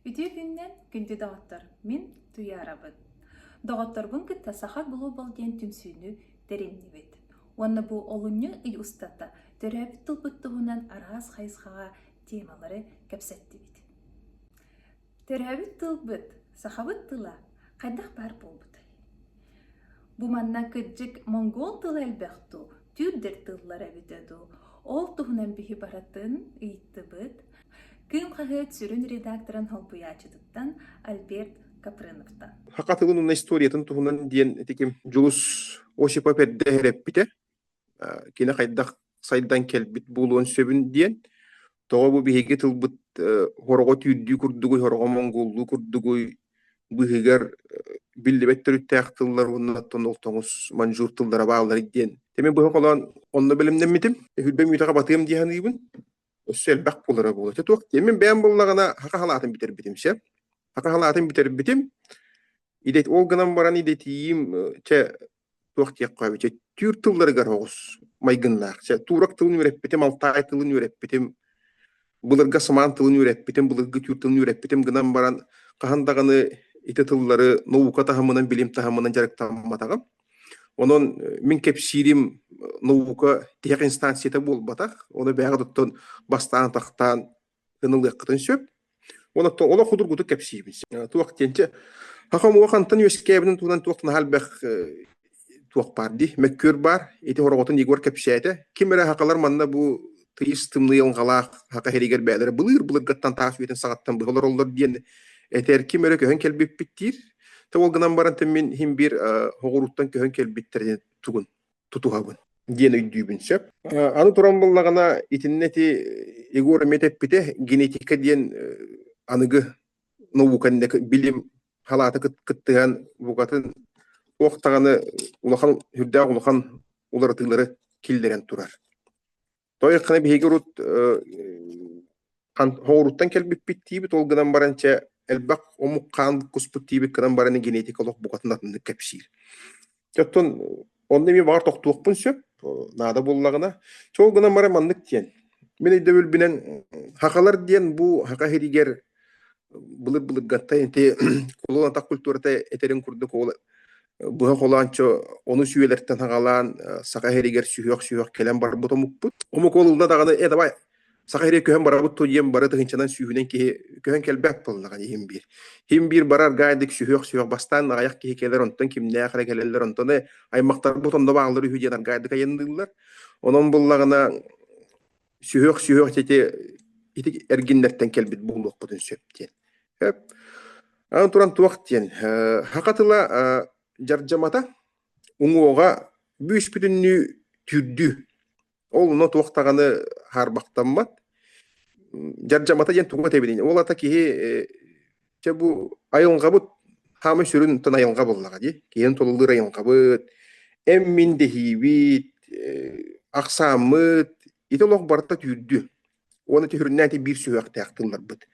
Үтүө күнүнэн, күндү доҕоттор! Мин Туйаарабын. Доҕотторбун кытта Саха Глобал диэн түмсүүнү тэриннибит. Уонна бу олунньу ый устата төрөөбүт тылбыт туһунан араас хайысхаҕа темалары кэпсэттибит. Төрөөбүт тылбыт, сахабыт тыла хайдах баар буолбутай? Бу манна кырдьык монгол тыла элбэх дуу, түүрдэр тыллара эбитэ дуу? Ол туһунан биһи барытын ыйыттыбыт. Кыым хаһыат сүрүн редакторын холбуйааччытыттан Альберт Капрыновтан. Саха тылын уонна историятын туһунан диэн ити Дьулус Осипов эрдэ эрэппитэ. Кини хайдах сайдан кэлбит буолуон сөбүн диэн. Тоҕо бу биһиги тылбыт хороҕо түүрдүү курдугуй, хороҕо монгуоллуу курдугуй быыһыгар биллибэт төрүттээх тыллар уонна оттон ол тоҥус маньчжур тыллара бааллар диэн. Тэмэ быһа холоон онно бэлэмнэммитим. Үрбэм үүтэҕэ батыам дии саныыбын. Өссө элбэх буолара буолуо. Чэ туох диэн мин бэйэм буллаҕына саха халаатын бүтэрбитим сөп. Саха халаатын бүтэрбитим. Идэ ол гынан баран идэтийиим чэ туох диэххэ эбит чэ түүр тылларыгар оҕус майгыннаах. Чэ турок тылын үөрэппитим, алтаай тылын үөрэппитим, былыргы самаан тылын үөрэппитим, былыргы түүр тылын үөрэппитим гынан баран хаһан даҕаны ити тыллары наука таһымынан, билим таһымынан дьарыктамматаҕым. Онон мин кэпсиирим наука тиһэх инстанцията буолбатах. Ону бэйэҕит оттон бастаан-атахтаан ылыаххытын сөп. Онон олох судургутук кэпсиибин. Туох диэн чэ саха омуга хантан үөскээбитин туһунан туох наһаа элбэх туох баар дии, мөккүөр баар. Ити хороҕотун Егор кэпсээтэ. Ким эрэ сахалар манна бу тыйыс тымныы айылҕалаах саха иһигэр бэйэлэрэ былыыр-былыргыттан таас үйэтин саҕаттан быһа олороллор диэн этэр. Ким эрэ көһөн кэлбиппит диир. Тэ ол гынан баран мин иһин биир оҕурууттан көһөн кэлбиттэрин тугун тутуһабын диэн өйдүүбүн сөп. Аны туран буллаҕына итиннэ ити Егор эмиэ эппитэ генетика диэн аныгы наука билим халаата кыттыһан букатын туох даҕаны улахан үрдээх улахан уларытыылары киллэрэн турар. Тойхана биһиги урут хоҕуруттан кэлбиппит диибит, ол гынан баран чэ элбэх омук хаан куспут диибит гынан баран генетика олох букатын атыннык кэпсиир. Оттон онно эмиэ баҕар тохтуохпун сөп, наада буоллаҕына. Чэ ол гынан баран маннык диэн. Мин өйдөбүлбүнэн хахалар диэн бу хаха иһигэр былыр-былыргаттан ити кулун атах культурата этэрин курдук ол быһа холоончо ону сүөлэртэн хаҕалаан саха иһигэр сүһүөх-сүһүөх кэлэн барбыт омукпут. Омук ол ылла даҕаны э давай саха иһигэр көһөн барабыт ту диэн бары тыһыынчанан сүүһүнэн киһи көһөн кэлбэт буоллаҕа иһин биир. Иһин биир барар гайдык сүһүөх-сүһүөх бастаан аҕыйах киһи кэлэр онтон кимнээх эрэ кэлэллэр онтон аймахтарбыт онно бааллар үһү диэн аргаайдык айанныыллар. Онон буллаҕына сүһүөх-сүһүөх ити ити эргиннэртэн кэлбит буолуохпутун сөп диэн. Сөп. Аны туран туох диэн саха тыла дьардьамата уҥуоҕа бүүс-бүтүннүү түүрдүү. Ол онно туох даҕаны хаарбахтаммат. Дьардьамата диэн тугу этэбиний? Ол ата киһи чэ бу айылҕабыт хаамай сүрүн тон айылҕа буоллаҕа дии. Киһини тулалыыр айылҕабыт, эн-мин дэһиибит, ахсааммыт ити олох барыта түүрдүү. Уонна түһүрүннээн ити биир сүһүөхтээх тылларбыт.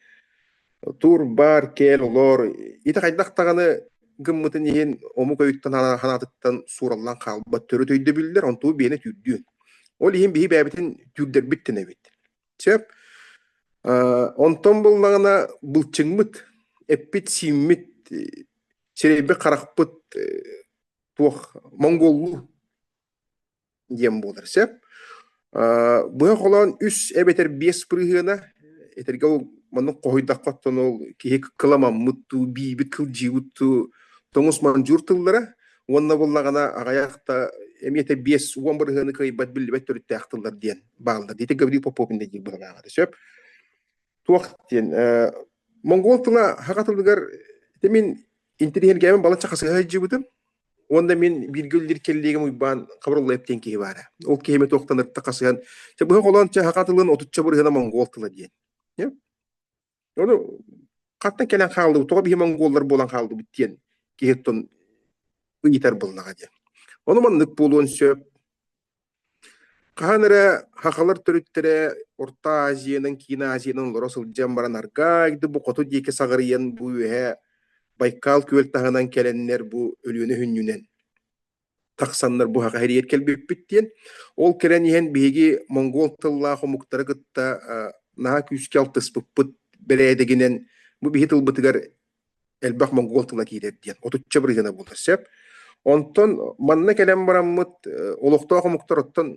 Тур, бар, кэл, олор ити хайдах даҕаны гыммытын иһин омук өйүттэн санаатыттан суураллан хаалбат төрүт өйдөбүллэр онтуу биһиэнэ түүрдүү. Ол иһин биһи бэйэбитин түүрдэрбит тэнэбит. Сөп. Онтон буллаҕына былчыҥмыт, эппит-сииммит, сирэйбит-харахпыт туох монголлуу диэн буолар сөп. Быһа холоон үс эбэтэр биэс бырыһыана этэргэ ол маннык хоһуйдахха оттон ол киһи кыламаммыт дуу, биибит кылдьыыбыт дуу тоҥус мандьуур тыллара уонна буллаҕына аҕыйах да эмиэ 50 бырыһыаны кыайбат биллибэт төрүттээх тыллар диэн бааллар. Ити Гаврил Попов диир быһылааҕа сөп. Туох диэн монгол тыла саха тылыгар ити мин интэриэһиргээбин балачча хасыһа сылдьыбытым. Уонна мин бииргэ үлэлиир кэллиэгим Уйбаан Хабырыллаев диэн киһи баара. Ол киһими туохтан ырта хасыһан, чэ быһа холоон чэ саха тылын отучча бырыһыана монгол тыла диэн. Ону хаттан кэлэн хааллыбыт, тоҕо биһи монголлар буолан хааллыбыт диэн киһи ыйытар буоллаҕа диэн. Ону маннык буолуон сөп. Хаһан эрэ сахалар төрүттэрэ Орто Азиянан, Киин Азиянан олоро сылдьан баран аргаайды бу хоту диэки саҕарыйан бу үөһэ Байкал күөл таһынан кэлэннэр бу Өлүөнэ сүнньүнэн тахсаннар бу саха сиригэр кэлбиппит диэн. Ол кэлэн иһэн биһиги монгол тыллаах омуктары кытта наһаа күүскэ алтыспыппыт бэрээдэгинэн. Бу биһи тылбытыгар элбэх монгол тыла киирэр диэн отучча бырыһыана буолар сөп. Онтон манна кэлэн бараммыт олохтоох омуктар оттон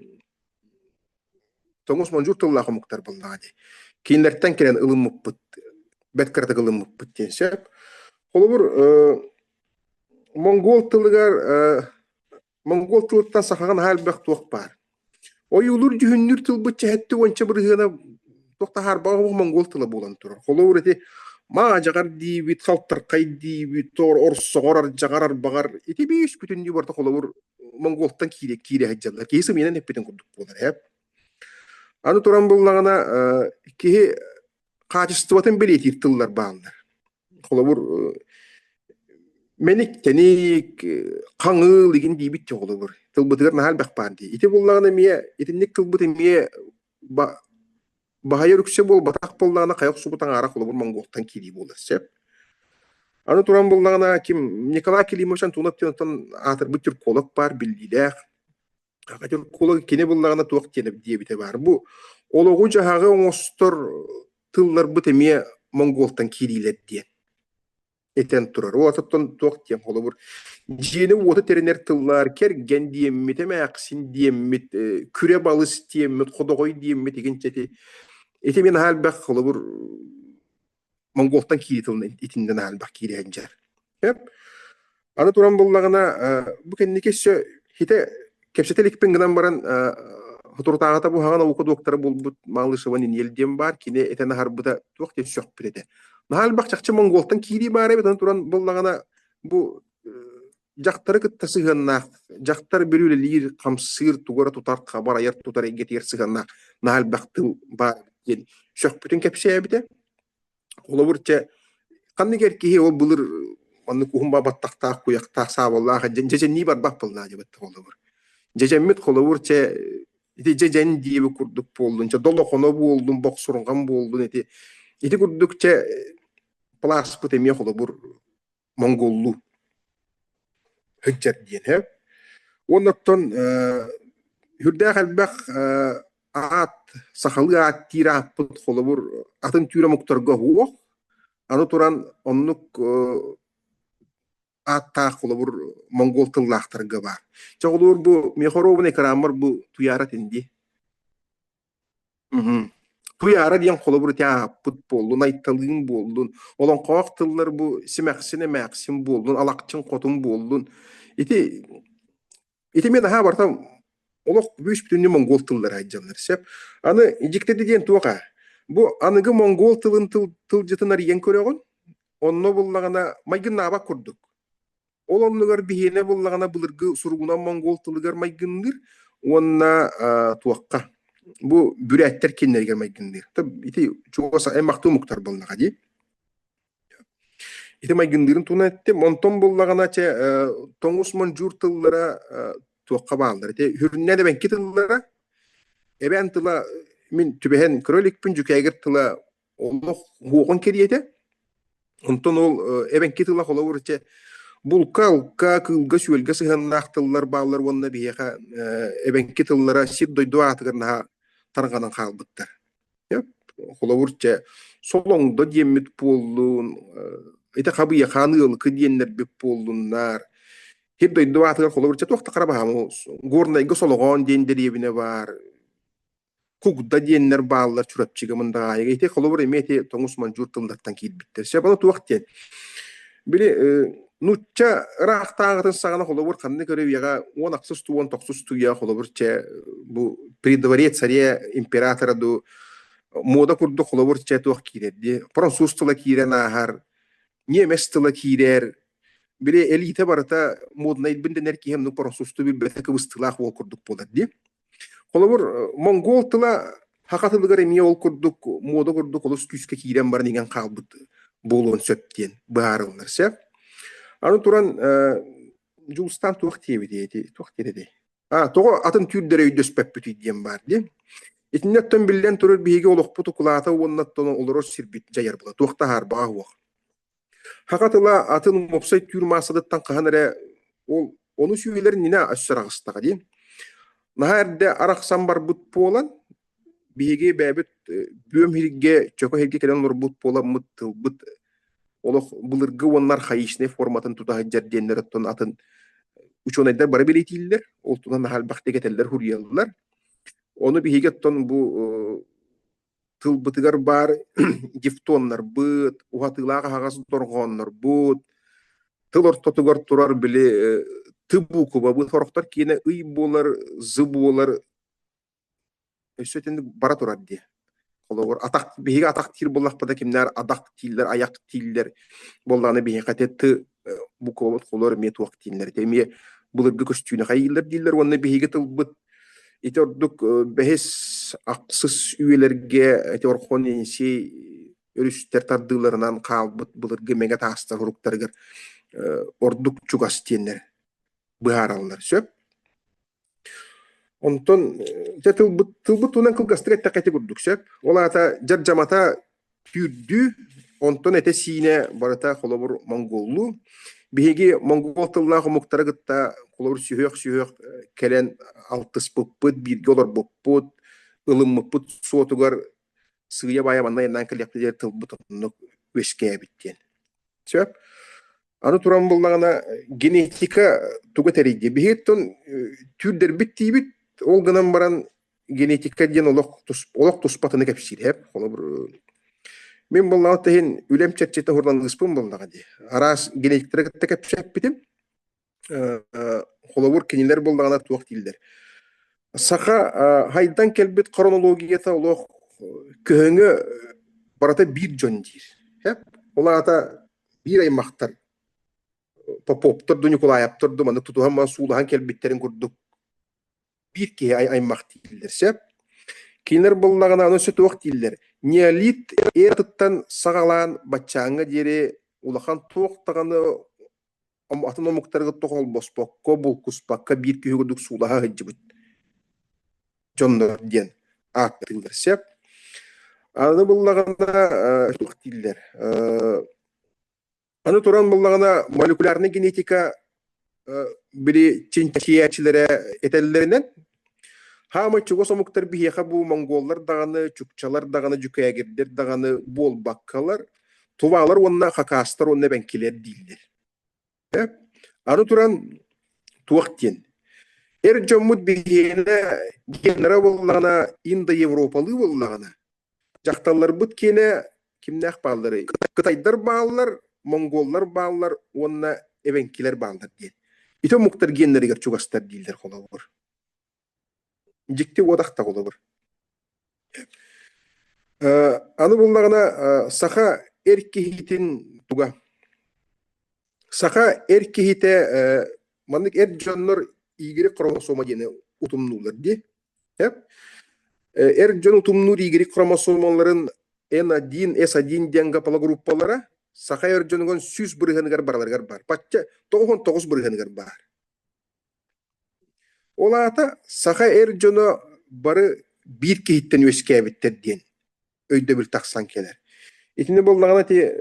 тоҥус мондьуур тыллаах омуктар буоллаҕа дии. Кинилэртэн кэлэн ылыммыппыт, бэрт кыратык ылыммыппыт диэн сөп. Холобур, монгол тылыгар монгол тылыттан сахаҕа наһаа элбэх туох баар. Ойуулуур-дьүһүннүүр тылбыт чэһэтти уонча бырыһыана туох таһаарбаҕа монгол тыла буолан турар. Холобур, ити маадьаҕар диибит, халтархай диибит, орсоҕор, ардьаҕар, арбаҕар ити биис бүтүннүү барыта холобур монголтан киирэ киирэ сылдьаллар. Киһи сымыйанан эппитин курдук буолар ээ. Аны туран буллаҕына, киһи хаачыстыбатын бэлиэтиир тыллар бааллар. Холобур, мэник-тэник, хаҥыл игин диибит дьэ холобур. Тылбытыгар наһаа элбэх баар дии. Ити буллаҕына эмиэ итинник тылбыт эмиэ баһыйар үксэ буолбатах буоллаҕына хайа охсубут аҥаара холобур монголтан киирии буолар сөп. Аны туран буллаҕына ким Николай Климович Антонов диэн аатырбыт тюрколог баар биллиилээх. Тюрколог кини буллаҕына туох диэн диэбитэ баар. Бу олоҕу-дьаһаҕы оҥостор тылларбыт эмиэ монголтан киириилэр диэн этэн турар. Ол оттон туох диэн холобур дьиэни-уоту тэринэр тыллар кэргэн диэммит, эмээхсин диэммит, күрэ балыс диэммит, ходоҕой диэммит игин ити ити мин наһаа элбэх холобур монголтан киирии тылын итиннэ наһаа элбэх киирээн дьэр. Аны туран буллаҕына бу кэнники өссө хитэ кэпсэтэ иликпин гынан баран соторутааҕыта бу хаҥа наука доктора буолбут Малышева Ниниэль диэн баар кини этэн аһарбыта туох диэн сөхпүт этэ. Наһаа элбэх чахчы монголтан киирии баар эбит аны туран буллаҕына бу дьахтары кытта сыһыаннаах дьахтар бір үлэлиир хамсыыр тугу эрэ тутар хабар айар тутар эйгэтигэр сыһыаннаах наһаа элбэх тыл баар диэн сөхпүтүн кэпсээбитэ. Холобур, чэ, ханнык эр киһи ол былыр маннык уһун баттахтаах, куйахтаах, саабаллаах дьэдьэннии барбат буоллаа диэбит холобур. Дьэдьэммит холобур, чэ, ити дьэдьэн диэби курдук буоллун, чэ, долохоно буоллун, бохсурҕан буоллун, ити ити курдук, чэ, пласпыт эмиэ холобур монголлуу сылдьар диэн ээ. Уонна оттон сүрдээх элбэх аат, сахалыы аат диир ааппыт холобур атын түүр омуктарга суох. Аны туран оннук ааттаах холобур монгол тыллаахтарга баар. Чэ холобур бу миэхэ экрааммар бу Туйаара этин Мгм. Туйаара диэн холобур ити ааппыт буоллун, айталыын буоллун, олоҥхоох тыллар бу симэхсин эмээхсин буоллун, алахчын хотун буоллун. Ити ити мен аһаа барыта олох бүүс-бүтүннүү монгол тыллара айдьаллар сөп. Аны дьиктити диэн туох аа? Бу аныгы монгол тылын тыл тылдьытын арыйан көрөҕүн, онно буллаҕына майгыннаабат курдук. Ол оннугар биһиэнэ буоллаҕына былыргы суругунан монгол тылыгар майгынныыр уонна туохха бу бүрээттэр кинилэригэр майгынныыр. Ити чугас аймахтыы омуктар буоллаҕа дии. Ити майгынныырын туһунан эттим. Онтон буллаҕына чэ тоҥус мондьуур тыллара туохха бааллар. Ити хүрүннээн эбэҥки тыллара эбээн тыла мин түбэһэн көрө иликпин дьүкээгир тыла олох уоҕун кэриэтэ. Онтон ол эбэҥки тыла холобур чэ булка-алка, кыылга-сүөлгэ сыһыаннаах тыллар бааллар уонна биһиэхэ эбэҥки тыллара сир-дойду аатыгар наһаа тарҕанан хаалбыттар. Холобур чэ солоҥдо диэммит буоллун, ити хабыйахаан ыалыкы диэннэрбит буоллуннар. Сир-дойду аатыгар холобур чэ туох да хара баһаам Горнайга Солоҕоон диэн дэриэбинэ баар, Кугда диэннэр бааллар Чурапчыга Мындаҕаайыга. Ити холобур эмиэ ити тоҥус мандьуур тыллартан киирбиттэр. Сөп ону туох диэн. Били нуучча ыраахтааҕытын саҕана холобур ханнык эрэ үйэҕэ уон ахсыс уон тохсус үйэ холобур чэ бу при дворе царе императора ду мода курдук холобур чэ туох киирэр дии француз тыла киирэн ааһар ньиэмэс тыла киирэр били элита барыта моднайбын дэнэр киһи оннук французтуу билбэтэ кыбыстыылаах уол курдук буолар дии Холобур, монгол тыла саха тылыгар эмиэ ол курдук муода курдук олус күүскэ киирэн баран иҥэн хаалбыт буолуон сөп диэн быһаарыллар сөп. Аны туран Дьулустаан туох диэбитий ити туох диэн этэй? А тоҕо атын түүрдэри өйдөспөппүтүй диэн баар дии. Итиннэ оттон биллэн турар биһиги олохпут укулаата уонна оттон олорор сирбит дьайар була туох да аһаарбаҕа суох. Саха тыла атын уопсай түүр маассатыттан хаһан эрэ ол ону сүүйэлэр иннинэ өссө араҕыстаҕа дии. Наһаа эрдэ арахсан барбыт буолан, биһиги бэйэбит бүөм иһиргэ, чөкө иһиргэ кэлэн олорбут буоламмыт тылбыт. олох былыргы уонна архаичнай форматын тута сылдьар диэннэр оттон атын учуонайдар бары бэлиэтииллэр, ол туһунан наһаа элбэхтик этэллэр, суруйаллар. Ону биһиги оттон бу тылбытыгар баар дифтоннарбыт, уһатыылаах аһаҕас дорҕооннорбут, тыл ортотугар турар били ты буукубабыт сорохтор киинэ ый буолар, зы буолар өссө итинник бара турар дии. Холобур, атах биһиги атах диир буоллахпыта кимнээр адах дииллэр, айах дииллэр буоллаҕына биһиэхэ ити ты буквабыт холор эмиэ туох дииллэр ити эмиэ былыргы көстүүнү хайыыллар дииллэр уонна биһиги тылбыт ити ордук бэһис ахсыс үйэлэргэ ити Орхон Енисей өрүстэр тардыыларынан хаалбыт былыргы мэҥэ таастар уруктарыгар ордук чугас диэннэр быһаараллар сөп. Онтон дьэ тылбыт тылбыт туһунан кылгастык эттэххэ ити курдук сөп. Ол аата дьардьамата түүрдүү, онтон этэ-сиинэ барыта холобур монголлуу. Биһиги монгол тыллаах омуктары кытта холобур сүһүөх-сүһүөх кэлэн алтыспыппыт, бииргэ олорбуппут, ылыммыппыт суотугар сыыйа-баайа манна айаннаан кэлиэхпит тылбыт оннук үөскээбит диэн. Сөп. Аны туран буллаҕына генетика тугу тэрийдэ? Биһиги түүрдэрбит диибит, ол гынан баран генетика диэн олох тус, олох туспатыны кэпсиир эп. Холобур, мин буллаҕа иһин үлэм чэрчитэ суруналыыспын буоллаҕа дии. Араас генетиктары кытта кэпсэппитим. Холобур, кинилэр буоллаҕына туох дииллэр? Саха хайдан кэлбит хронологията олох көһөҥө барыта биир дьон диир. Ол аата биир аймахтар Поповтар ду Ньукулаайаптар ду маннык тутуһан баран суулаһан кэлбиттэрин курдук биир киһи аймах дииллэр сөп. Кинилэр буоллаҕына аны өссө туох дииллэр? Неолит эратыттан саҕалаан баччааҥҥа диэри улахан туох даҕаны атын омуктары кытта холбоспокко, булкуспакка биир киһи курдук суулаһа сылдьыбыт дьоннор диэн ааттыыллар сөп. Аны буллаҕына туох дииллэр? Аны туран буллаҕына молекулярнай генетика били чинчийээччилэрэ этэллэринэн хаамай чугас омуктар биһиэхэ бу монголлар даҕаны, чукчалар даҕаны, дьүкээгирдэр даҕаны буолбаккалар, тувалар уонна хакастар уонна эбэҥкилэр дииллэр. Аны туран туох диэн эр дьоммут биһиэнэ геннара буоллаҕына индоевропалыы буоллаҕына дьахталларбыт киэнэ кимнээх баалларый? Кытайдар бааллар, монголлар бааллар уонна эбэҥкилэр бааллар диэн. Ити омуктар геннэригэр чугастар дииллэр холобур. Дьикти уодахта холобур. Аны буллаҕына саха эр киһитин туга? Саха эр киһитэ маннык эр дьоннор Y хромосома диэни утумнуулар дии. Эр дьон утумнуур Y хромосомаларын N1, S1 диэн гаплогруппалара саха эр дьонугар 100 бырыһыаныгар бараларыгар баар. Бачча 99 бырыһыаныгар баар. Ол аата саха эр дьоно бары биир киһиттэн үөскээбиттэр диэн өйдөбүл тахсан кэлэр. Итини буоллаҕына ити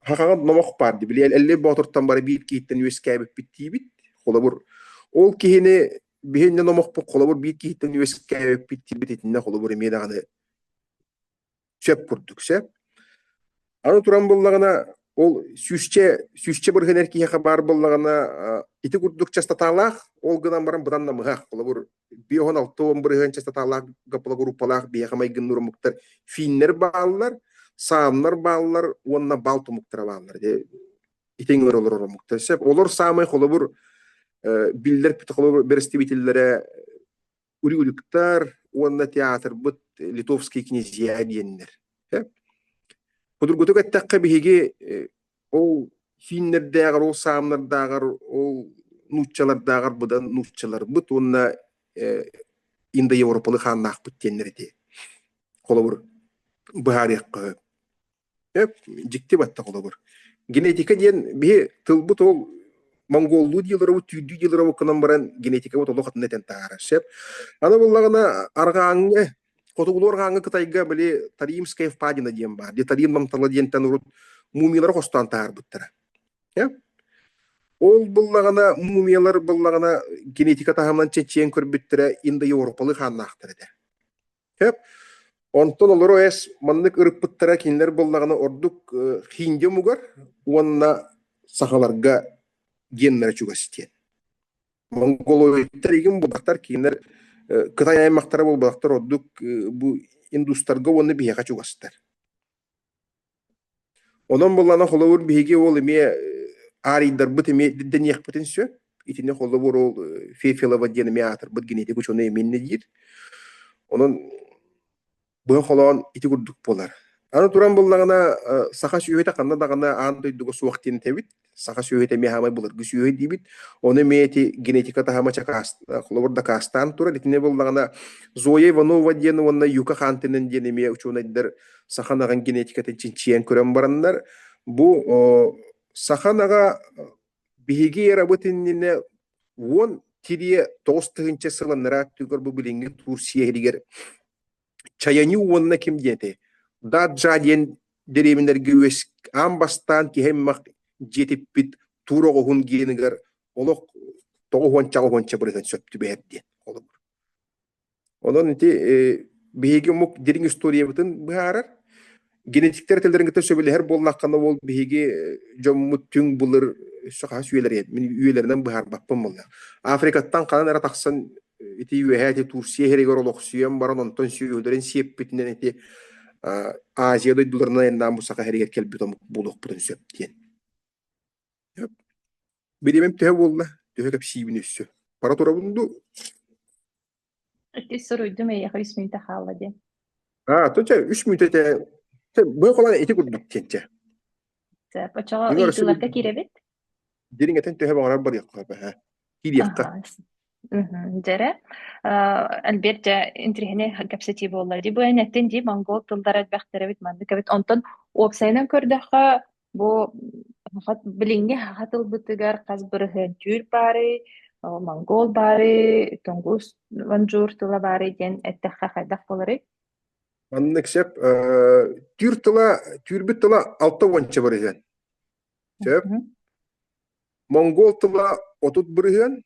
Хахаҕа номох баар дии. Били Эллэй Боотуртан бары биир киһиттэн үөскээбиппит диибит. Холобур, ол киһини биһиннэ номохпут холобур биир киһиттэн үөскээбиппит диибит итиннэ холобур эмиэ даҕаны сөп курдук сөп. Аны туран буоллаҕына ол сүүсчэ сүүсчэ бырыһыан эр киһиэхэ баар буоллаҕына ити курдук частоталаах ол гынан баран быдан намыһах холобур 56 бырыһыан частоталаах гаплогруппалаах биһиэхэ майгынныыр омуктар финнэр бааллар, саамнар бааллар уонна балт омуктара бааллар. Итиҥ олорор омуктар. Сөп. Олор саамай холобур биллэр холобур бэрэстэбиитэллэрэ Урюликтар уонна театрбыт Литовские князья диэннэр. Судургутук эттэххэ биһиги ол финнэрдээҕэр, ол саамнардааҕар, ол нууччалардааҕар быдан нууччаларбыт уонна индоевропалыы хааннаахпыт диэннэр ити. Холобур, быһаарыахха сөп. Дьикти батта холобур. Генетика диэн биһи тылбыт ол монголлуу диилэробут, түүрдүү диилэробут гынан баран генетикабыт олох атын этэн таһаарар сөп. Аны буоллаҕына арҕааҥҥы Хотугулуу арҕааҥҥы Кытайга били Таримская впадина диэн баар. Тарим намтала диэнтэн урут мумиялары хостоон таһаарбыттара. Ол буллаҕына мумиялар буллаҕына генетика таһымынан чэчиэн көрбүттэрэ индоевропалыы хааннаахтар этэ. Онтон олору эс маннык ырыппыттара кинилэр буоллаҕына ордук хинди омугар уонна сахаларга геннара чугас диэн. Монголоидтар игин буолбатахтар, кинилэр Кытай аймахтара буолбатахтар, ордук бу индустарга уонна биһиэхэ чугастар. Онон буоллаҕына холобур биһиги ол эмиэ арийдарбыт эмиэ дэниэхпитин сөп. Итини холобур ол Фефилова диэн эмиэ аатырбыт генетик учуонай эмиэ иннэ диир. Онон быһа холоон ити курдук буолар. Аны туран буллаҕына, саха сүөһүтэ ханна даҕаны аан дойдуга суох диэн этэбит. Саха сүөһүтэ эмиэ хаамай былыргы сүөһү диибит. Ону эмиэ ити генетика таһыма чакаас, холобур дакаастаан турар. Итини буллаҕына Зоя Иванова диэн уонна Юка Хантинен диэн эмиэ учуонайдар саха ынаҕын генетикатын чинчийэн көрөн бараннар, бу саха ынаҕа биһиги эрабыт иннинэ 10,9 тыһыынча сыл анараа өттүгэр бу билиҥҥи Турция иһигэр Чаяни уонна ким диэн этэй? Даджа диэн дэриэбинэлэргэ үөс аан бастаан киһи аймах дьиэтиппит туур оҕуһун геныгар олох 90-уонча бырыһыан сөп түбэһэр диэн холобур. Онон ити биһиги омук дириҥ историябытын быһаарар. Генетиктэр этэллэрин кытта сөбүлэһэр буоллаххына ол биһиги дьоммут түҥ былыр өссө хаһыс үйэлэрэ мин үйэлэринэн быһаарбаппын буолла. Африкаттан ханан эрэ тахсан ити үөһээ ити Турция иһэригэр олохсуйан баран онтон сүөһүлэрин сиэппитинэн ити Азия дойдуларынан айаннаан бу саха иһэригэр кэлбит омук буолуохпутун сөп диэн. Бириэмэм төһө буолла? Төһө кэпсиибин өссө? Бара турабын дуу? Иккис суруйдум эйиэхэ үс мүнүүтэ хаалла диэн. Аа, то чэ, үс мүнүүтэ чэ, бу холан ити курдук диэн чэ. Сөп, оччоҕо ыйытыыларга киирэбит? Дириҥэтэн төһө баҕарар барыахха сөп ээ. Киириэххэ. Дьэрэ, Альберт дьэ интириэһинэй кэпсэтии буолла дии. Бу эн эттин дии монгол тыллара элбэхтэр эбит, маннык эбит. Онтон уопсайынан көрдөххө, бу билиҥҥи саха тылбытыгар хас бырыһыан түүр баарый, монгол баарый, тоҥус манчжур тыла баарый диэн эттэххэ хайдах буоларый? Маннык сөп. Түүр тыла, түүрбүт тыла 60 бырыһыан. Сөп. Монгол тыла 30 бырыһыан.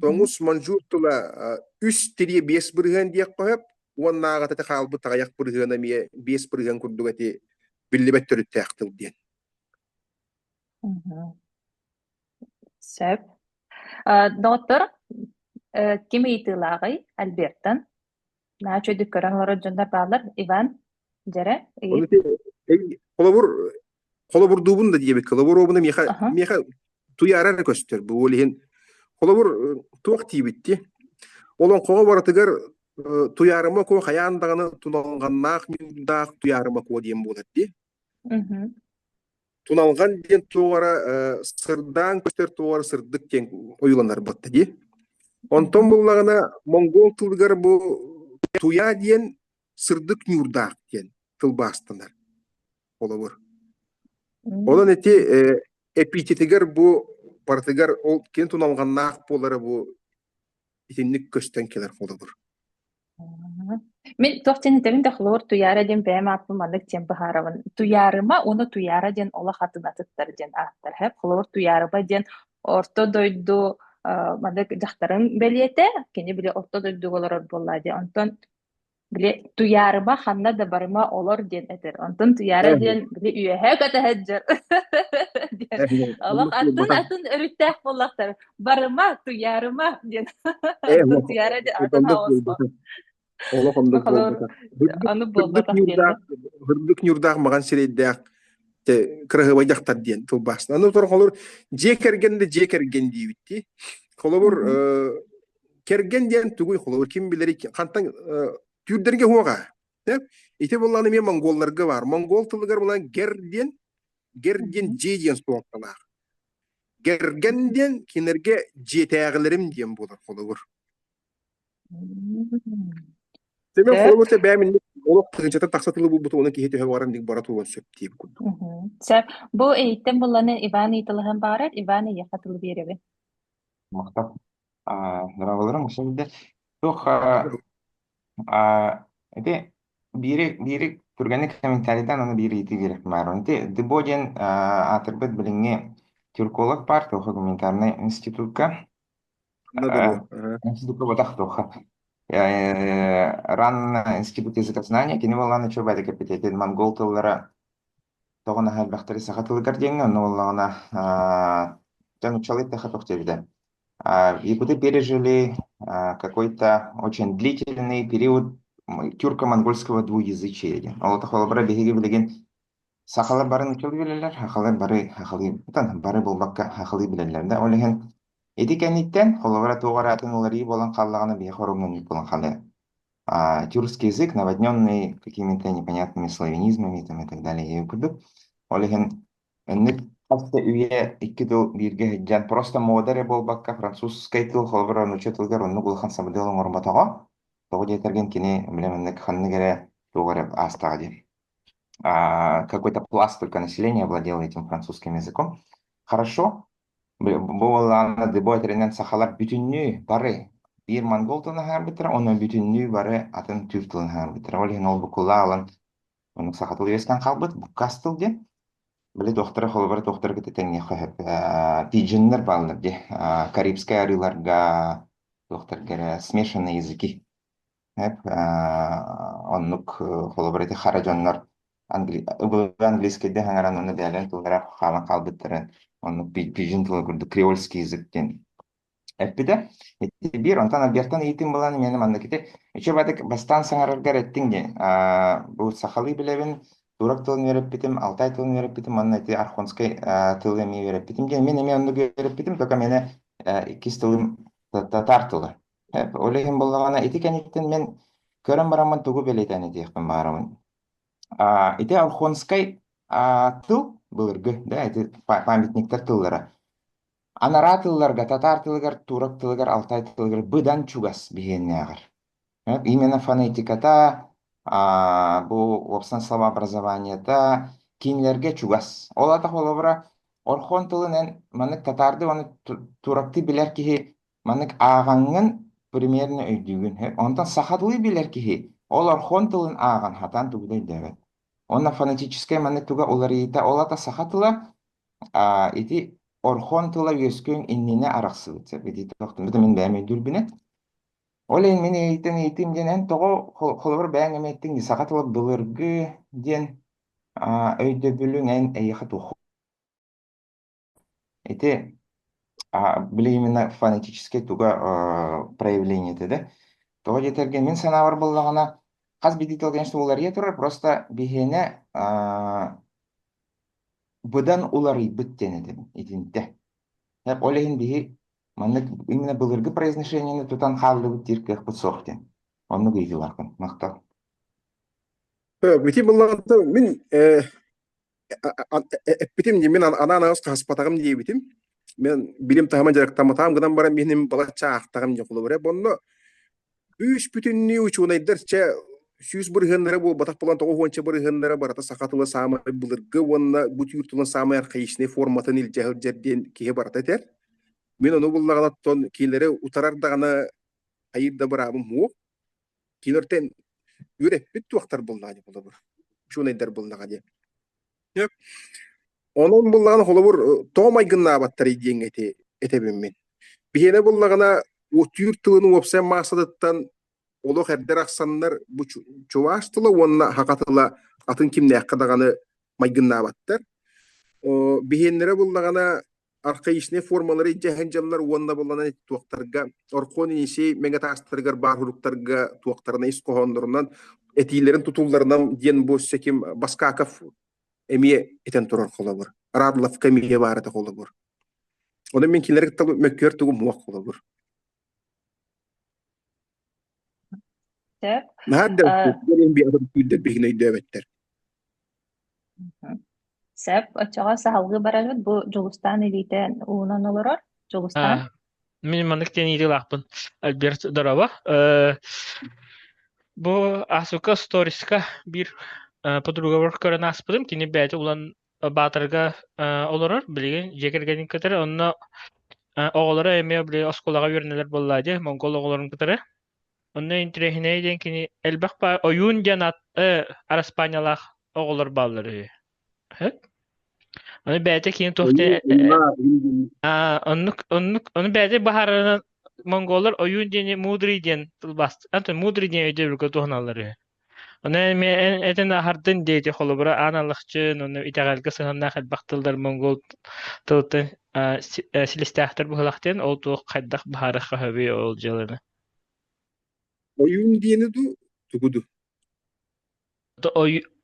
Тоҥус манчжур тыла 3,5 бырыһыан диэххэ сөп. Уоннааҕыта ити хаалбыт аҕыйах бырыһыана эмиэ 5 бырыһыан курдук ити биллибэт төрүттээх тыл диэн. Сөп. Доҕоттор, ким ыйытыылааҕый Альбертан? Наһаа үчүгэйдик көрөн олорор дьоннор бааллар. Иван, дьэрэ, Ону ыйыт. ити холобур холобурдуубун да диэбит холобуруобуна миэхэ миэхэ туйаара эрэ көстөр бу ол иһин холобур туох диибит олоҥхоҕо барытыгар туйаарыма куо хайаан даҕаны туналҕаннаах ньуурдаах туйаарыма куо диэн буолар дии Туналҕан диэн туох эрэ сырдаан көстөр туох эрэ сырдык диэн ойууланар буолта дии. Онтон буллаҕына монгол тылыгар бу туйа диэн сырдык ньуурдаах диэн тылбаастанар холобур. Онон ити эпитетигэр бу барытыгар ол кини туналҕаннаах буолара бу итинник көстөн кэлэр холобур. Мин туох диэн этэбин да холобур Туйаара диэн бэйэм ааппын маннык диэн быһаарабын. Туйаарыма уонна Туйаара диэн олох атын атыттар диэн ааттар. Һэп холобур Туйаарыма диэн орто дойду маннык дьахтарын бэлиэтэ, кини били орто дойдуга олорор буоллаа диэн. Онтон били Туйаарыма ханна да барыма олор диэн этэр. Онтон Туйаара диэн били үөһэ көтө сылдьар диэн. Олох атын атын өрүттээх буоллахтар. Барыма, туйаарыма диэн. Туйаара диэн атын хаоска. Олох оннук буолбатах. Аны буолбатах диэн. Үрдүк ньурдаах маҕан сирэйдээх кыраһыабай дьахтар диэн тылбаастан. Аны туран холобур дьиэ кэргэн да дьиэ кэргэн диибит дии. Холобур кэргэн диэн тугуй холобур ким билэрий хантан түүрдэргэ уоҕа. Ити буоллаҕына эмиэ монголларга баар. Монгол тылыгар буолан гер диэн гер диэн дьиэ диэн суолталаах. Гэргэн диэн кинилэргэ дьиэтээҕилэрим диэн буолар холобур. Семен холобур чэ бэйэм инник олох тыһыынчата тахса тылы булбутум онон киһи төһө баҕарар инник бара туруон сөп диэбит курдук. Сөп. Бу эйиттэн булланы Иван ыйыталаһан баҕарар. Иван эйиэхэ тылы биэрэбин. Махтал. Здраволарым, үчүгэй. Туох ити биири биири түргэнник комментарийдаан аны биир ыйытыы биэриэхпин баҕарабын. Ити Дыбо диэн аатырбыт билиҥҥи тюрколог баар туохха гуманитарнай институкка Онно да буо. институкка буотах туохха. РАН Институт языкознания кини буоллаҕына үчүгэй баайдык эппитиэтин монгол тыллара тоҕо наһаа элбэхтэри саха тылыгар диэҥҥэ онно буоллаҕына дьон нууччалыы эттэххэ туох диэбитэ Якуты пережили какой-то очень длительный период тюрко-монгольского двуязычия диэн. Ол холобура биһиги билигин сахалар бары нууччалыы билэллэр, сахалар бары сахалыы, бары буолбакка сахалыы билэллэр да. Ол иһин ити кэнниттэн холобура туох эрэ атын уларыйыы буолан хааллаҕына биһиэхэ оруобуна буолан хаалыа. Тюркский язык, наводненный какими-то непонятными славянизмами там, и так далее. Курдук. Ол иһин Инник хас да үйэ икки тыл бииргэ сылдьан, просто муода эрэ буолбакка, французскай тыл холобура нуучча тылыгар оннук улахан сабыдыал оҥорботоҕо. Тоҕо диэтэргин кини били маннык ханнык эрэ туох эрэ аастаҕа дии. Какой-то пласт только населения владел этим французским языком. Хорошо. Бу буоллаҕына Дебо этэринэн сахалар бүтүннүү бары биир монгол тылын аһаарбыттара, уонна бүтүннүү бары атын түүр тылын аһаарбыттара. Ол иһин ол буккуллаа ылан Оннук саха тыл үөскээн хаалбыт, буккаас тыл диэн. Били туохтара холобура туохтара кытта тэҥниэххэ сөп. Пиджиннэр бааллар дии. Карибскай арыыларга туохтарга эрэ смешанные языки. Оннук холобура ити хара дьоннор английскайда хаҥаран уонна бэйэлэрин тыллара хаалан хаалбыттарын оннук пиджин тыла курдук креольский язык диэн эппитэ. Ити биир, онтон Альбертан ыйытыым буолан миэнэ маннык ити үчүгэй баҕайытык бастаан саҥараргар эттиҥ дии. Бу сахалыы билэбин, турок тылын үөрэппитим, алтай тылын үөрэппитим уонна ити архонскай тылы эмиэ үөрэппитим диэн. Мин эмиэ оннук үөрэппитим, только миэнэ иккис тылым татаар тыла. Ол иһин буоллаҕына ити кэнниттэн мин көрөн бараммын тугу бэлиэтээн этиэхпин баҕарабын. Ити архонскай тыл былыргы, да, ити памятниктар тыллара. Анараа тылларга, татаар тылыгар, турок тылыгар, алтай тылыгар быдан чугас биһиэннээҕэр. Именно фонетиката, бу уопсан словообразованиета кинилэргэ чугас. Ол аата холобура, орхон тылын эн маннык татаардыы уонна турактыы билэр киһи маннык ааҕаҥҥын примерно өйдүүгүн. Онтон сахалыы билэр киһи ол орхон тылын ааҕан хатаан тугу да өйдөөбөт. Уонна фонетическай маннык туга уларыйыыта, ол аата саха тыла ити орхон тыла үөскүөн иннинэ арахсыбыт сөп ити тохтуммута мин бэйэм өйдүүрбүнэн. Ол иһин мин эйиттэн ыйытыым диэн эн тоҕо холобур бэйэҥ эмиэ эттиҥ дии саха тыла былыргы диэн өйдөбүлүҥ эн эйиэхэ туох ити били именно фонетическай туга проявление этэ да тоҕо диэтэргэ мин санаабар буоллаҕына хас биирдии тыл конечно уларыйа турар просто биһиэнэ быдан уларыйбыт диэн этэбин итинтэ. Ол иһин биһи маннык именно былыргы произношениены тутан хааллыбыт диир кыахпыт суох диэн. Оннук ыйытыылаахпын. Махтал. Ити быллаҕында мин эппитим дии, мин анаан аҕыс хаһыспатаҕым диэбитим. Мен билим таһыма дьарыктамматаҕым гынан баран миһиним балачча аахтаҕым дьэ холобура. Онно Үс бүтүннүү учуонайдар чэ 100 бырыһыаннара буолбатах буолан 90 бырыһыаннара барыта саха тыла саамай былыргы уонна бу түүр тылын саамай архаичнай форматын илдьэ сылдьар диэн киһи барыта этэр. Мин ону буллаҕына оттон кинилэри утарар даҕаны хайыыр да быраабым суох. Кинилэртэн үөрэппит туохтар буоллаҕа дии холобур. Учуонайдар буоллаҕа дии. Онон буллаҕына холобур тоҕо майгыннаабаттарый диэҥҥэ ити этэбин мин. Биһиэнэ буллаҕына түүр тылын уопсай маассатыттан олох эрдэ арахсаннар бу чуваш тыла уонна саха тыла атын кимнээххэ даҕаны майгыннаабаттар. Биһиэннэрэ буллаҕына архаичнай формалары илдьэ сылдьаллар уонна буллана туохтарга Орхон Енисей мэҥэ таастарыгар баар суруктарга туохтарына ис хоһооннорунан этиилэрин тутулларынан диэн бу өссө ким Баскаков эмиэ этэн турар холобур. Радловка эмиэ баар этэ холобур. Онон мин кинилэри кытта мөккүөр тугум суох холобур. Сөп. Наһаа да биһигини өйдөөбөттөр. Сөп. Оччоҕо саһылгыы барабыт. Бу Дьулустаан илиитэ уунан олорор. Дьулустаан. Мин маннык диэн ыйытыылаахпын. Альберт Дороба. Бу Асука сториска биир подругабар көрөн ааспытым. Кини бэйэтэ улан Баатарга олорор. Билигин дьиэ кэргэнин кытары. Онно оҕолоро эмиэ били оскуолаҕа үөрэнэллэр буоллаа дии, монгол оҕолорун кытары. Онно интэриэһинэй диэн кини элбэх ойуун диэн аат араспаанньалаах оҕолор бааллар үһү. Ону бэйэтэ кини туох диэн оннук оннук ону бэйэтэ быһаарарынан монголлар ойуун диэни мудрый диэн тылбаас антон мудрый диэн өйдөбүлгэ туһаналлар үһү. Ону эмиэ эн этэн аһардын диэти холобура аан алахчын уонна итэҕэлгэ сыһыаннаах элбэх тыллар монгол тылыттан силистээхтэр быһыылаах диэн ол туох хайдах быһаарыахха сөбүй ол дьыаланы? Ойуун диэни дуу, тугу дуу?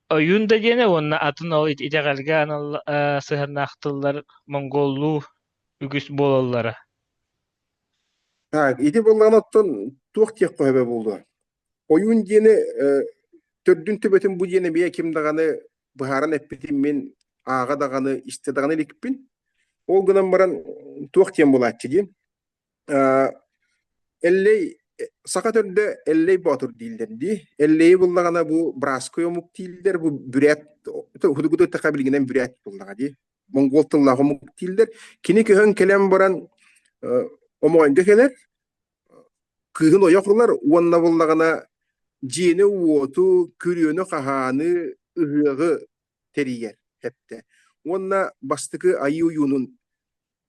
Ойуун да диэни уонна атын ол итэҕэлгэ анал сыһыаннаах тыллар монголлуу үгүс буолаллара. Так, ити буоллаҕына оттон туох диэххэ сөбө буолуо? Ойуун диэни төрдүн төбөтүн бу диэн эмиэ ким даҕаны быһааран эппитин мин ааҕа даҕаны, истэ даҕаны иликпин. Ол гынан баран туох диэн буолааччы диэн Эллэй саха төрдө Эллэй Боотур дииллэр дии. Эллэйи буллаҕына бу браской омук дииллэр, бу бүрээт худугуду эттэххэ билигинэн бүрээт буллаҕа дии. Монгол тыллаах омук дииллэр. Кини көһөн кэлэн баран омоойго кэлэр, кыыһын ойох ылар уонна буллаҕына дьиэни-уоту, күрүөнү-хаһааны, ыһыаҕы тэрийэр эптэ. Уонна бастакы айыы ойуунун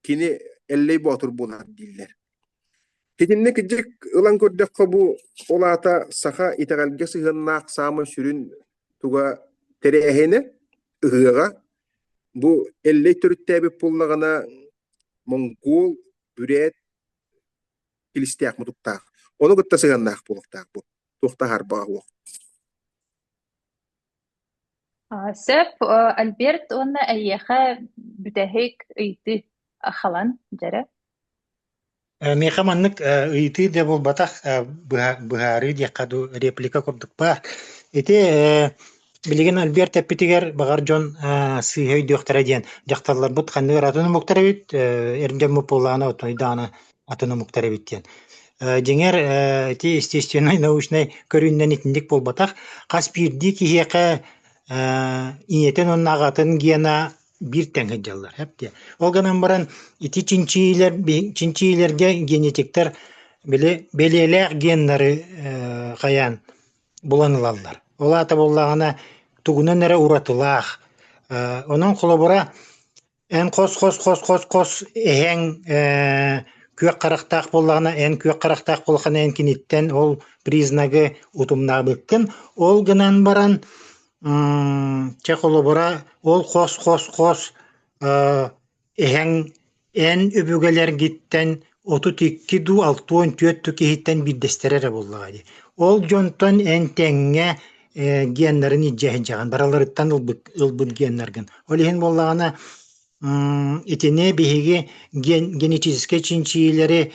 кини Эллэй Боотур буолар дииллэр. Итиннэ кырдьык ылан көрдөххө бу ол аата саха итэҕэлгэ сыһыаннаах саамай сүрүн туга тэрээһинэ ыһыаҕа бу Эллэй төрүттээбит буоллаҕына монгол, бүрээт килистээх мутуктаах. Ону кытта сыһыаннаах буолуохтаах бу. Туох да аһарбаҕа суох. Сөп, Альберт уонна эйиэхэ бүтэһик ыйытыы халан дьэрэ. Миэхэ маннык ыйытыы да буолбатах, быһаарыы диэххэ дуу, реплика курдук баар. Ити билигин Альберт эппитигэр баҕар дьон сыыһа өйдүөхтэрэ диэн дьахталларбыт ханнык эрэ атын омуктар эбит, эр дьоммут буоллаҕына отойдаҕына атын омуктар эбит диэн. Дьиҥэр, ити естественнай научнай көрүүнэн итинник буолбатах. Хас биирдии киһиэхэ ийэтин уонна аҕатын гена биир тэҥ сылдьаллар. Эп Ол гынан баран ити чинчийиилэр чинчийиилэргэ генетиктэр били бэлиэлээх геннары хайаан булан ылаллар. Ол аата буоллаҕына тугунан эрэ уратылаах. Онон холобура Эн хос-хос-хос-хос-хос эһэҥ күөх харахтаах буоллаҕына, эн күөх харахтаах буоллаххына, эн киниттэн ол признагы утумнаабыккын. Ол гынан баран, чэ холобура, ол хос-хос-хос эһэҥ эн өбүгэлэргиттэн 32 дуу, 64 дуу киһиттэн биирдэстэрэ эрэ буоллаҕа дии. Ол дьонтон эн тэҥҥэ геннарын илдьэ сылдьаҕын, барыларыттан ылбыт, ылбыт геннаргын. Ол иһин буоллаҕына, итини биһиги ген, генетическэй чинчийиилэри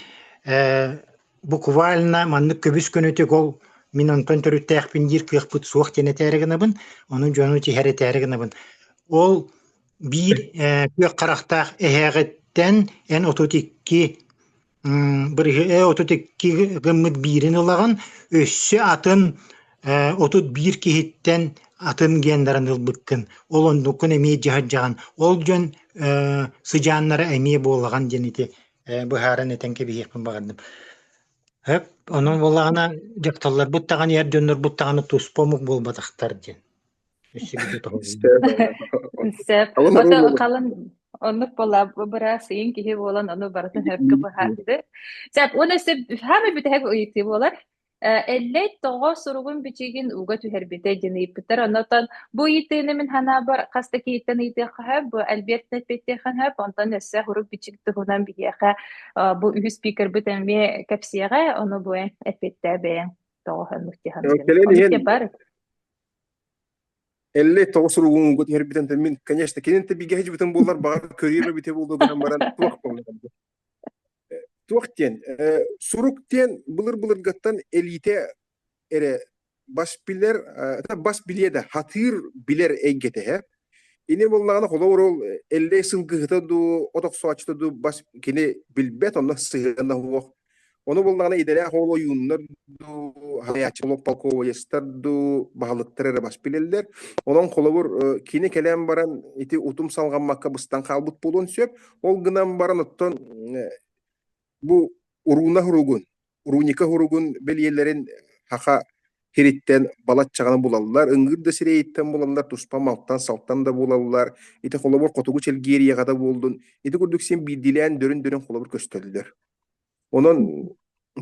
буквально маннык көбүс көнөтүк ол мин онтон төрүттээхпин диир кыахпыт суох диэн этээри гынабын, ону дьону тиһэр этээри гынабын. Ол биир күөх харахтаах эһээҕиттэн эн 32 32 гыммыт биирин ылаҕын, өссө атын 31 киһиттэн атын гендерин ылбыккын. Ол оннуккун эмиэ дьаһайдьаҕын. Ол дьон сыдьааннара эмиэ буолаҕын диэн ити быһааран этэн кэбиһиэхпин баҕардым. Хөп, онон буоллаҕына дьахталларбыт даҕаны эр дьоннорбут даҕаны туспа омук буолбатахтар диэн. Сөп. Ото халын оннук буолла быраас ыйын киһи буолан ону барытын сөпкө быһаарды. Сөп, уонна өссө хаамай бүтэһик ыйытыы буолар. Эллэй тоҕо суругун бичигин уга түһэрбитэ диэн ыйыппыттар. Оннотон бу ыйытыыны мин санаабар хас да киһиттэн ыйытыахха сөп, бу Альбертан эппиэттиэххэ сөп, онтон өссө сурук бичик туһунан биһиэхэ бу үһүс спикербит эмиэ кэпсиэҕэ, ону бу эппиэттээ бэйэҥ тоҕо оннук дии саныыгын. Кэлэн Оннук иһэн диэн баар. Эллэй тоҕус уругун ууга түһэрбитин мин, конечно, кинин бигэ сылдьыбытым буоллар, баҕар көрүөм эбитэ буолуо гынан баран туох буолла Туох диэн, сурук диэн былыр-былыргаттан элиитэ эрэ бас билэр, бас билиэ да, хатыыр билэр эйгэтэ Ини буоллаҕына холобур ол Эллэй сылгыһыта дуу, от охсооччута дуу бас кини билбэт, онно сыһыана суох. Ону буоллаҕына идэлээх ол ойууннар дуу, хайааччы полководецтар дуу, баһылыктар эрэ бас билэллэр. Онон холобур кини кэлэн баран ити утум салҕаммакка быстан хаалбыт буолуон сөп. Ол гынан баран оттон бу урууна хуругун, руника хуругун бэлиэлэрин хаха сириттэн балаччаҕаны булаллар, ыҥыыр да сирэйиттэн булаллар, туспа малтан-салтан да булаллар. Ити холобур хотугу Чэлгиэрийэҕэ да буоллун, ити курдук син биирдиилээн дөрүн-дөрүн холобур көстөллөр. Онон.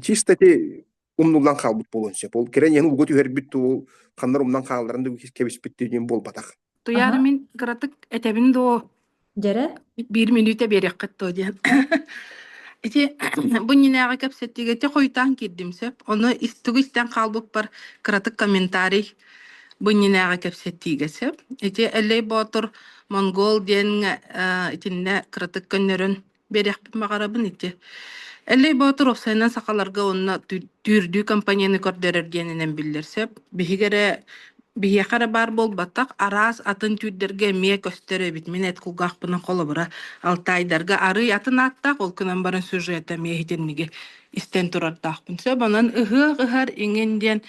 Чисто ити умнуллан хаалбыт буолуон сөп. Ол кэлэн иһэн ууга түһэрбит дуу, ханнар умнан хаалларан да кэбиспит диэн буолбатах. Туйаара Аха. мин кыратык этэбин дуо? Дьэрэ? Биир мүнүүтэ биэриэххит дуо диэн. Ити бу иннинээҕи кэпсэтиигэ ити хойутаан киирдим сөп. Ону тугу истэн хаалбыппар кыратык комментарий бу иннинээҕи кэпсэтиигэ сөп. Ити Эллэй Боотур Монгол диэн итиннэ кыратык көннөрөн биэриэхпин баҕарабын ити. Эллэй Боотур уопсайынан сахаларга уонна түүрдүү компанияны көрдөрөр диэнинэн биллэр сөп. Биһиги эрэ биһиэхэ эрэ баар буолбатах, араас атын түүрдэргэ эмиэ көстөр эбит. Мин эт кулгаахпынан холобура Алтайдарга арыый атын ааттаах, ол гынан баран сюжета эмиэ итинниги истэн турардаахпын сөп. Онон ыһыах ыһар иҥин диэн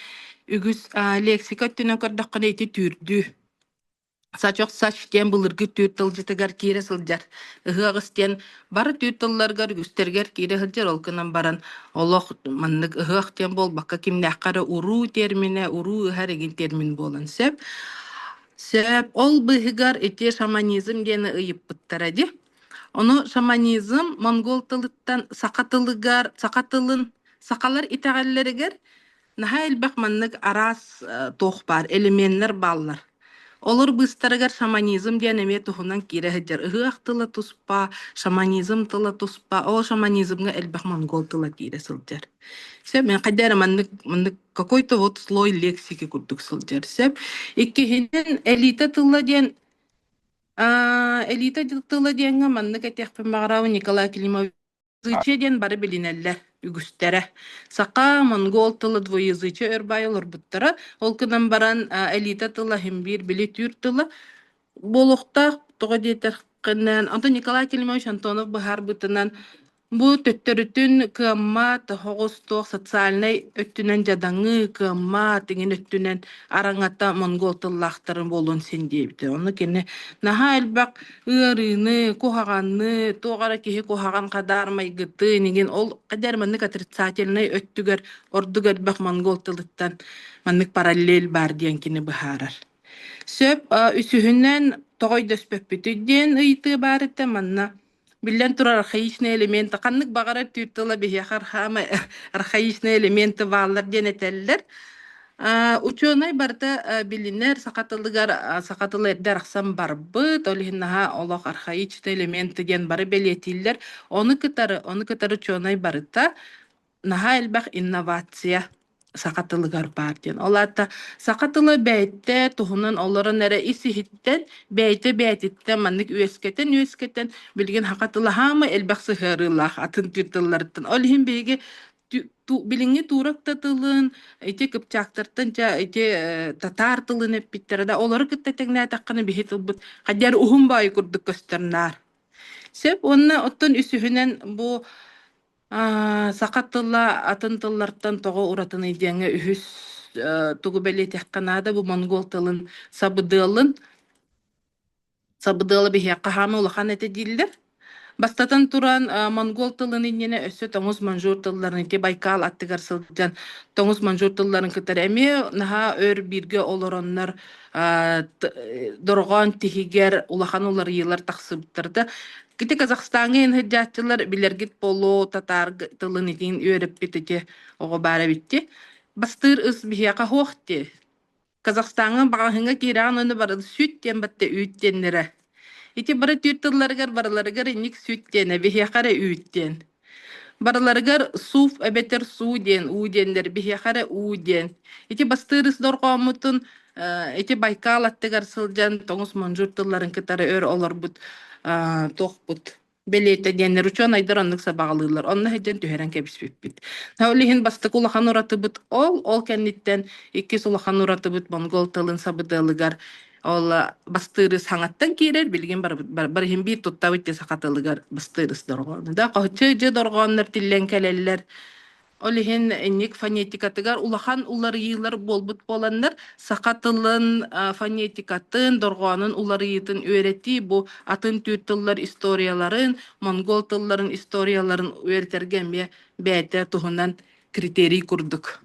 үгүс лексика өттүнэн көрдөххүнэ ити түүрдүү Сачок-сач диэн былыргы түүр тылдьытыгар киирэ сылдьар. Ыһыах ыс диэн бары түүр тылларыгар үгүстэригэр киирэ сылдьар, ол гынан баран олох маннык ыһыах диэн буолбакка кимнээххэ эрэ уруу терминэ, уруу ыһар игин термин буолан сөп. Сөп. Ол быыһыгар ити шаманизм диэни ыйыппыттара дии. Ону шаманизм монгол тылыттан саха тылыгар, саха тылын сахалар итэҕэллэригэр Наһаа элбэх маннык араас туох баар, элеменнэр бааллар. Олор быыстарыгар шаманизм диэн эмиэ туһунан киирэ сылдьар. Ыһыах тыла туспа, шаманизм тыла туспа. Ол шаманизмҥа элбэх монгол тыла киирэ сылдьар. Сөп, мен хайда эрэ маннык маннык какой-то вот слой лексики курдук сылдьар. Сөп. Иккиһинэн элита тыла диэн элита тыла диэҥҥэ маннык этиэхпин баҕарабын Николай Климович Язычие диэн бары билинэллэр, үгүстэрэ. Саха, монгол тыла двуязычие өр баай олорбуттара. Ол гынан баран элита тыла иһин биир били түүр тыла буолуохтаах. Тоҕо диэтэххинэ, онтон Николай Климович Антонов быһаарбытынан бу төттөрүтүн кыаммат, оҕус туох социальнай өттүнэн дьадаҥы, кыаммат иҥин өттүнэн араҥата монгол тыллаахтарын буолуон син диэбитэ. Ону кини наһаа элбэх ыарыыны, куһаҕаны, туох эрэ киһи куһаҕан хадаар майгытын игин ол эдэр маннык отрицательнай өттүгэр ордук элбэх монгол тылыттан маннык параллель баар диэн кини быһаарар. Сөп, үсүһүнэн тоҕо өйдөспөппүтүй диэн ыйытыы баар этэ манна Биллэн турар, архаичный элементы ханнык баҕарар түүр тыла биһиэхэ архаама архаичный элементы бааллар диэн этэллэр. Учуонай барыта билинэр саха тылыгар саха тыла эрдэ арахсан барбыт, ол иһин наһаа олох архаичный элементы диэн бары бэлиэтииллэр. Ону кытары, ону кытары учуонай барыта наһаа элбэх инновация саха тылыгар баар диэн. Ол аата саха тыла бэйэтэ туһунан олорон эрэ ис-иһиттэн, бэйэтэ бэйэтиттэн маннык үөскэтэн-үөскэтэн билигин саха тыла хаама элбэх сыһыарыылаах атын түүр тылларыттан. Ол иһин биһиги билиҥҥи туурак да тылын, ити кыпчаактартан дьэ ити татаар тылын эппиттэрэ да олору кытта тэҥнээтэххинэ биһи тылбыт хайдах уһун баайы курдук көстөр наар. Сөп уонна оттон үсүһүнэн бу Саха тыла атын тыллартан тоҕо уратыный диэҥҥэ үһүс тугу бэлиэтиэххэ наада бу монгол тылын сабыдыалын сабыдыала биһиэхэ хаама улахан этэ дииллэр. Бастатан туран, монгол тылын иннинэ өссө тоҥус маньчжур тылларын ити Байкал аттыгар сылдьан тоҥус маньчжур тылларын кытары эмиэ наһаа өр бииргэ олороннор дорҕоон тиһигэр улахан уларыйыылар тахсыбыттар да Ити Казахстаҥҥа иһирдьааччылар билэргит буолуо татаар тылын итин үөрэппит ити оҕо баар эбит дии. Бастыыр ыс биһиэхэ суох дии. Казахстаҥҥа маҕаһыыҥҥа киирэҕин уонна бары сүт диэн батта үүт диэннэрэ. Ити бары түүр тылларыгар барыларыгар инник сүт диэнэ, биһиэхэ эрэ үүт диэн. Барыларыгар суф эбэтэр суу диэн, уу диэннэр, биһиэхэ эрэ уу диэн. Ити бастыыр ыс дорҕооммутун ити Байкал аттыгар сылдьан тоҥус маньчжур тылларын кытары өр олорбут туохпут бэлиэтэ диэннэр учуонайдар оннук сабаҕалыыллар. Онно сылдьан түһэрэн кэбиспиппит. Ол иһин бастакы улахан уратыбыт ол, ол кэнниттэн иккис улахан уратыбыт монгол тылын сабыдыалыгар ол бастыыры саҥаттан киирэр, билигин бар иһин биир туттабыт дии саха тылыгар бастыырыс дорҕоону. Да, чы дорҕооннор тиллэн кэлэллэр. Ол иһин инник фонетикатыгар улахан уларыйыылар буолбут буоланнар, саха тылын фонетикатын, дорҕоонун уларыйыытын үөрэтии бу атын түүр тыллар историяларын, монгол тылларын историяларын үөрэтэргэ эмиэ бэйэтэ туһунан критерий курдук.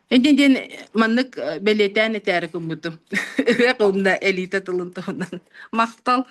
Инньэ диэн маннык бэлиэтээн этээри гыммытым. Ырыа уонна элита тылын туһунан. Махтал.